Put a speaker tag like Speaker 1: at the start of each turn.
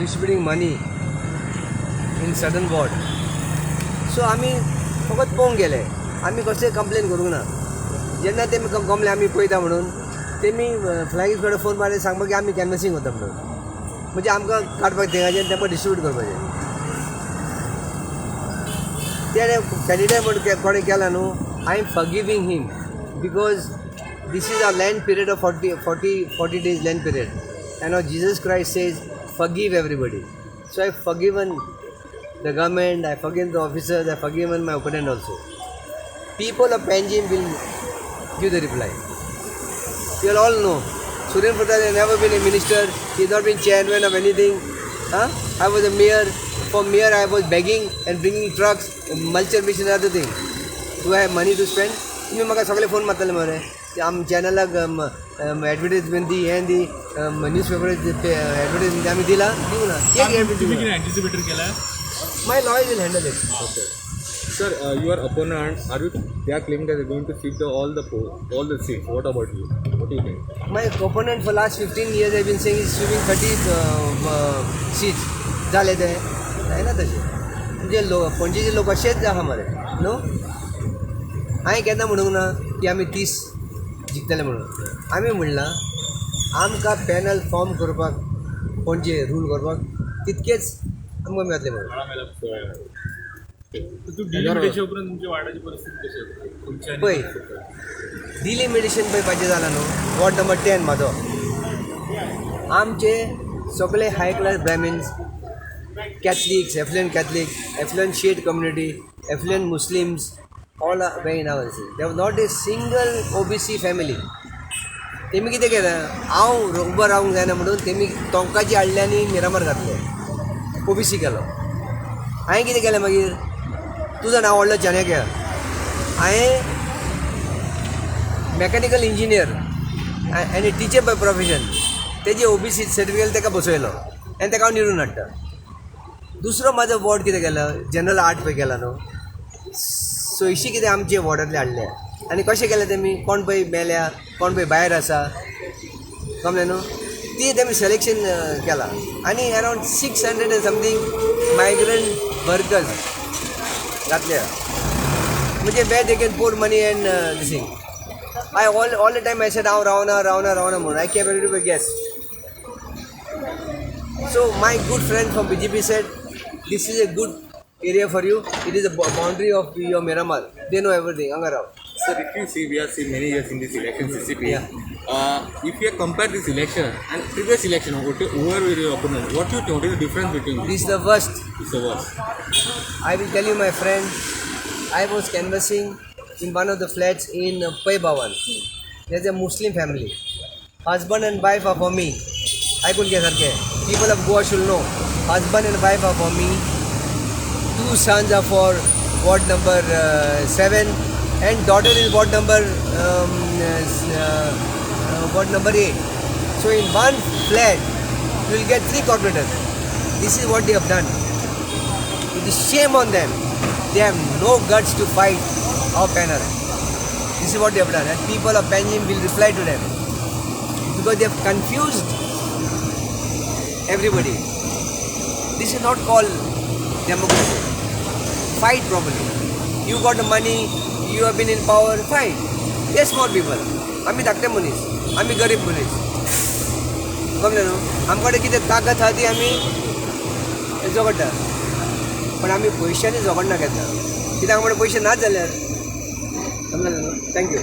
Speaker 1: Distributing money in certain ward. So आमी फकत पळोवंक गेले, आमी कसले कंप्लेन करूंक ना. जेन्ना तेमी गमले आमी पळयता म्हणून तेमी फ्लायंग कडेन फोन मारले सांगपाक की आमी कॅनवसींग वता म्हणून, म्हणजे आमकां काडपाक थिंगाच्यान तेमकां डिस्ट्रिब्यूट करपाचें. तेणें कॅन्डिडेट म्हण कोणें केला न्हू, I am forgiving him because this is a Lent period of 40 days Lent period. And now Jesus Christ says forgive everybody. So I forgiven the government, I forgive the officers, I forgiven my opponent also. People of Panjim will give the reply. You will all know. Surendra Prasad has never been a minister, he has not been chairman of anything. Huh? I was a mayor. For mayor I was begging and bringing trucks, mulcher machine and other thing. Do I have money to spend? तुमी म्हाका सगळे phone मारतले मरे, आम चॅनलाक advertisement दी, हें दी, news paper advertisement आमी दिला, दिवं ना एक एडवर्टीजमेंट.
Speaker 2: एंटिसिपेटर केला.
Speaker 1: My lawyer will handle it.
Speaker 3: Okay. Sir, your opponent, are you? They are claiming that they are going to sweep all the seats. What about you? What do you think?
Speaker 1: My opponent for last 15 years have been saying he's sweeping 30 seats. जाले ते जायना तशें. म्हणजे लोक पणजेचे लोक अशेच आहा मरे न्हू. हांवें केन्ना म्हणूंक ना की आमी 30 जिखतले म्हणून. आमी म्हणलां आमकां पॅनल फॉर्म करपाक पणजे रूल करपाक तितकेच आमकां मेळतले म्हणून.
Speaker 2: तूं डिलिमिटेशन उपरांत तुमच्या वार्डाची परिस्थिती कशी आसा? तुमच्या
Speaker 1: पळय डिलिमिटेशन पळयपाचें जालां न्हू, वॉर्ड नंबर 10 म्हाजो, आमचे सगळे high class Brahmins, Catholics, affluent Catholic, affluent Shet community, affluent Muslims, all are very in our city. There was not a single OBC family. तेमी कितें केलें, हांव उबो रावंक जायना म्हणून तेमी तोंकाची हाडले आनी मिरामार घातले, ओबीसी केलो. हांवें कितें केलें मागीर, तुजो नांव व्हडलो चाणक्य, हांवें मॅकॅनिकल इंजिनियर आनी टिचर बाय प्रोफेशन, तेजी ओबीसी सर्टिफिकेट ताका बसयलो आनी ताका हांव निवडून हाडटा. दुसरो म्हाजो वॉर्ड कितें केलो, जनरल आर्ट पळय केला न्हू, 600 कितें आमचे वॉर्डांतले हाडले आनी कशें केलें तेमी, कोण पळय मेल्या, कोण पळय भायर आसा, कमलें न्हू, ती तेमी सिलेक्शन केलां. आनी around 600 and something migrant workers घातल्या, म्हणजे where they can pour money and this thing. I all the time I said हांव रावना रावना रावना म्हणून. I kept every guess. So my good friend from BJP said this is a good area for you. It is a boundary of your Miramar. They know everything. Hanga Rao.
Speaker 3: Sir, if you see, we have seen many years in this election CCP.
Speaker 1: Yeah.
Speaker 3: If you compare this election and previous election, whoever were your opponent, what do you think? What is the difference between
Speaker 1: this? This is the worst.
Speaker 3: It's the worst.
Speaker 1: I will tell you, my friend, I was canvassing in one of the flats in Pai Bhavan. There's a Muslim family. Husband and wife are for me. I couldn't get her. People of Goa should know. Husband and wife are for me. 2 sons are for ward number 7 and daughter is ward number 8. So in one flat you will get 3 corporators. This is what they have done. It is shame on them. They have no guts to fight our panel. This is what they have done, and people of Panjim will reply to them because they have confused everybody. This is not called democracy. Fight properly. You got the money, you have been in power, fight. They are small people. आमी धाकटे मनीस, आमी गरीब मनीस, कमले न्हू, आमचे कडेन कितें ताकत आहा ती आमी झगडटा, पण आमी पयशांनी झगडना केन्ना, कित्याक आमचे पयशे नाच जाल्यार. समजलें न्हू? Thank you.